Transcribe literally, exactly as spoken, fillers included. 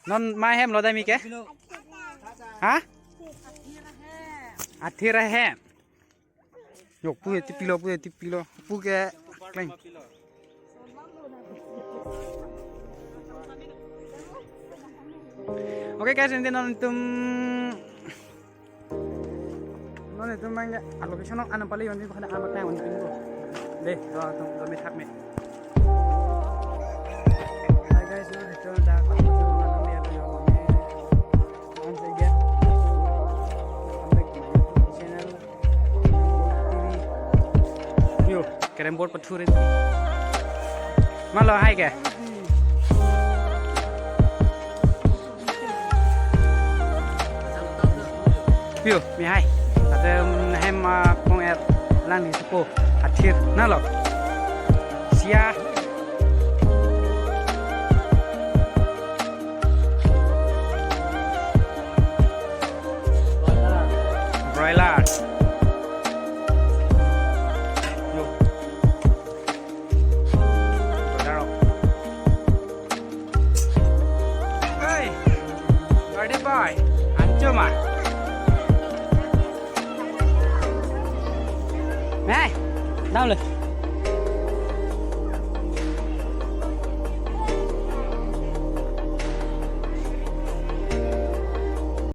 Non ma ahem lo dai mi ke? Ha? Athir ahem. Yok pu tipi lo, pu tipi lo. Pu ke kleng. Okay guys, nanti non itum, non itum mang a location non anam pali yon ko hana amat nang on pin ko. Deh, do itum do me thak me. Hi guys, non itum da once again, welcome back to my YouTube channel. Yo, carrom board pathu re. Ma lo hai ke? Yo, mi hai. Ate, um, hem, ah, kong er lang ni suko. Athir na lo. Sia. Broiler. Yo. Broiler. Hey. Gardi boy. Ancho ma. Hey. Down le.